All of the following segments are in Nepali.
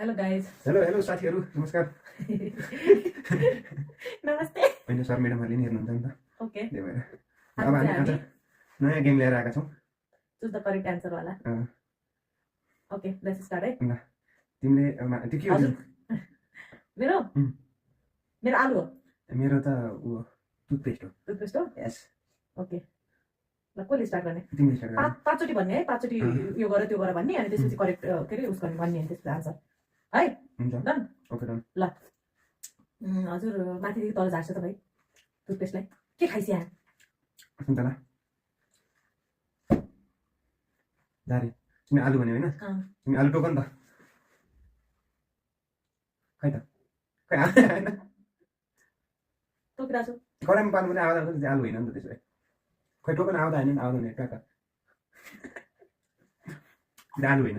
Hello guys. हेलो साथीहरू नमस्कार। नमस्ते। होइन सर म्याडमहरूले नि हेर्नुहुन्छ नि त, ओके, त्यही भएर आज अब हामी चाहिँ आज हामी नयाँ गेम लिएर आएका छौँ। चुज द करेक्ट आन्सर वाला। अँ, ओके, लेट्स स्टार्ट है। ल तिमीले त्यो के हो हजुर मेरो उम्, मेरो आलु हो। मेरो त ऊ टुथपेस्ट हो। टुथपेस्ट हो। यस ओके, ल कसले स्टार्ट गर्ने? तिमीले स्टार्ट गर। पाँचचोटि भन्ने है, पाँचचोटि यो गर त्यो गर भन्ने, अनि त्यसपछि करेक्ट के अरे उस गर्ने भन्ने, अनि त्यसपछि आन्सर है। हुन्छ डन। Okay done. ल हजुर माथिदेखि तल झार्छ त भाइ टुथपेस्टलाई। के खाइस यहाँ? सुन्तला दारे तिमी आलु भन्यो होइन? तिमी आलु टोक नि त। खै त खै होइन टोकिरहेको छु। कराइमा पाल्नु पनि आउँदा हुन्छ, आलु होइन नि त त्यसो भए। खै टोकन आउँदा होइन नि, आउँदैन कहाँ त्यो आलु होइन,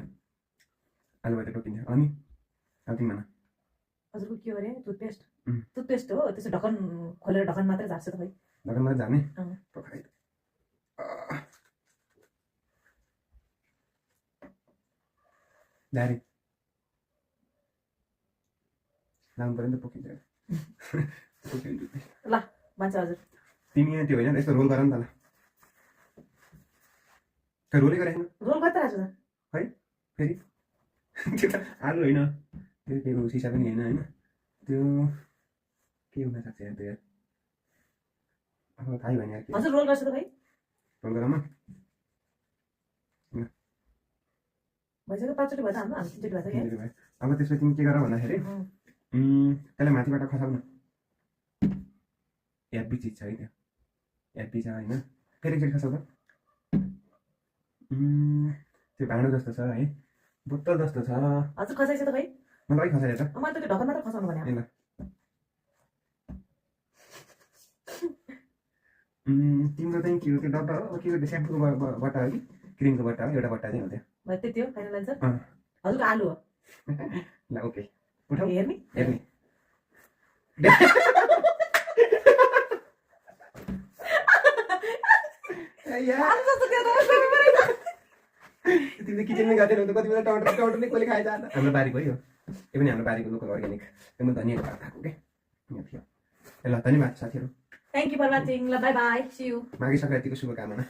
आलु भएर टोकिन्छ। अनि अब तिमी भन। हजुरको के हो अरे? टुथपेस्ट। उम्. टुथपेस्ट हो, त्यसो ढक्कन खोलेर ढक्कन मात्रै झार्छ त भाइ। ढक्कनमा झार्ने अँ। पकाइ दारी लाउनु पऱ्यो नि त, पोखिन्छ पोखियो नि टुथपेस्ट। ल भन्छ हजुर। तिमी त्यो होइन यस्तो रोल गर नि त। ल खै रोलै गरेको छैन रोल गरिरहेको छु त। फेरि त्यो त आलु होइन, त्यो के सिसा पनि होइन होइन, त्यो के हुन सक्छ यार त्यो यार। अब थाहै भएन यार के हजुर रोल गर्छु त भाइ। रोल गरमा भइसक्यो, पाँचचोटि भयो त हाम्रो, हामी तिनचोटि भइसक्यो है। भयो। अब त्यसपछि तिमी के गर भन्दाखेरि त्यसलाई माथिबाट खसाउन। याब्बी चिज छ है त्यो, याब्बी छ होइन। फेरि एकचोटि खसाउ त। त्यो भाँडो जस्तो छ है, बोतल जस्तो छ। हजुर खसाइछ त भाइ। मलाई खसायो त। मैले त त्यो ढक्कन मात्र खसाउनु भने। ल तिम्रो चाहिँ के हो त्यो डब्बा हो के हो त्यो स्याम्पूको बट्टा हो कि क्रिमको बट्टा हो? एउटा बट्टा चाहिँ हो त्यो। भाइ त्यति हो फाइनल आन्सर। अँ। हजुरको आलु हो। ल ओके उठाऊ हेर्ने हेर्ने। आलु जस्तो त्यो त सबै परेछ। तिमीले किचनमै गएको थियौ कति बेला टमाटर नै कसले खाएछ? हाम्रो बारीको है यो, यो पनि हाम्रो बारीको लोकल अर्ग्यानिक एकदम धनियाको पात खाएको के यहाँ थियो। ल धन्यवाद साथीहरू, थ्याङ्क यू फर वाचिङ। ल बाई बाई, सी यू। माघे सङ्क्रान्तिको शुभकामना।